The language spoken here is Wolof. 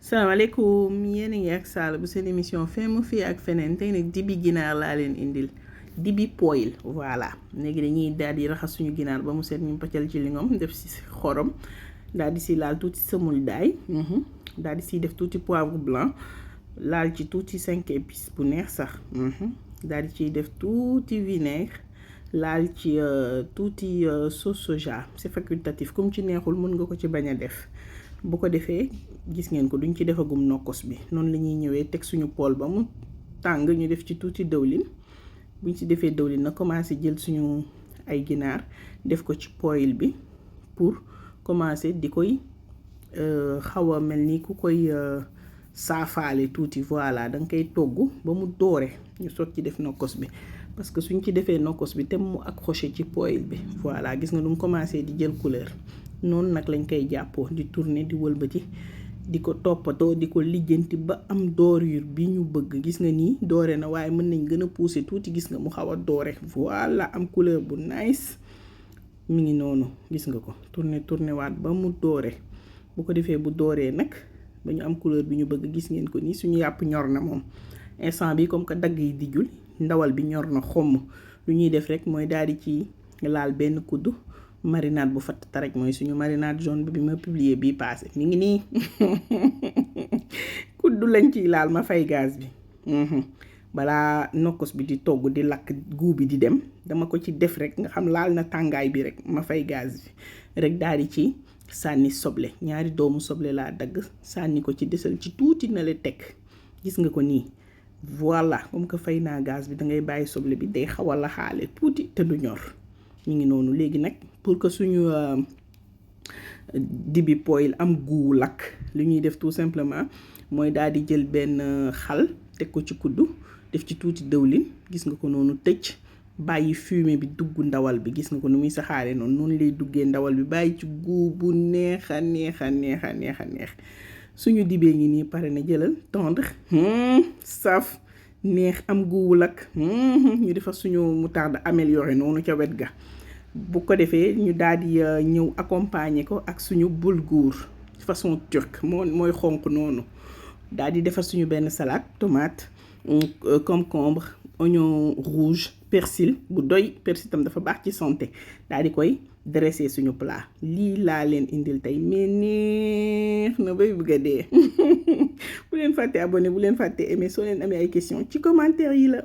salaamaaleykum yéen a ngi ak Sall bu seen émission Femme fii ak feneen tey nag dibi ginaar laa leen indil dibi poil voilà léegi dañuy daal di raxas suñu ginaar ba mu set ñu paccal ci lingom def si xorom daal di si laal tuuti semul daay daal di siy def tuuti poivre blanc laal ci tuuti 5 épices bu neex sax daal di ciy def tuuti vinaigre laal ci tuuti sauce soja c'est facultatif comme ci neexul mën nga ko ci bañ a def bu ko defee gis ngeen ko duñ ci defagum nokkos bi noonu la ñuy ñëwee teg suñu pool ba mu tàng ñu def ci tuuti dëwlin buñ ci defee dëwlin na commencé jël suñu ay ginaar def ko ci poêle bi pour commencer di koy xaw a mel ni ku koy saafaale tuuti voilà da nga koy togg ba mu doore ñu soog ci def nokkos bi parce que suñ ci defee nokkos bi te mu accroché ci poêle bi voilà gis nga nu mu commencé di jël couleur noonu nag lañ koy jàppoo di tourner di wëlbati di ko toppatoo di ko lijjanti ba am dorure bi ñu bëgg gis nga nii doore na waaye mën nañ gën a pousser tuuti gis nga mu xaw a doore voilà am couleur bu nice mi ngi noonu gis nga ko tourner waat ba mu doore bu ko defee bu dooree nag ba ñu am couleur bi ñu bëgg gis ngeen ko nii suñu yàpp ñor na moom instant bi comme que dagg yi dijjul ndawal bi ñor na xomm lu ñuy def rek mooy daal di ci laal benn kuddu marinade bu fatt taraj mooy suñu marinade jaune bi ma publier bii passé mi ngi nii kuddu lañ ciy laal ma fay gaz bi balaa nokkos bi di togg di lakk guu bi di dem dama ko ci def rek nga xam laal na tàngaay bi rek ma fay gaz bi rek daal di ci sànni soble ñaari doomu soble laa dagg sànni ko ci desal ci tuuti na la teg gis nga ko nii voilà comme que fay naa gaz bi dangay bàyyi soble bi day xaw a laxaale tuuti te du ñor ñu ngi noonu léegi nag pour que suñu dibi poil am goût lakk li ñuy def tout simplement mooy daal di jël benn xal teg ko ci kuddu def ci tuuti dëwlin gis nga ko noonu tëj bàyyi fumée bi dugg ndawal bi gis nga ko nu muy saxaare noonu lay duggee ndawal bi bàyyi ci goût bu neex a neex a neex a neex a neex suñu dibee ngi nii pare na jëlal tendre saf neex am goût lakk ñu defar suñu moutarde amélioré noonu ca wet ga bu ko defee ñu daal di ñëw accompagner ko ak suñu boulgour façon turc mooy xonq noonu daal di defar suñu benn salade tomate concombre oignon rouge persil bu doy persil tam dafa baax ci santé daal di koy dresser suñu plat lii laa leen indil tey mais neex na bay bëgg a dee bu leen fàtte abonné bu leen fàtte aimer soo leen amee ay question ci commentaire yi la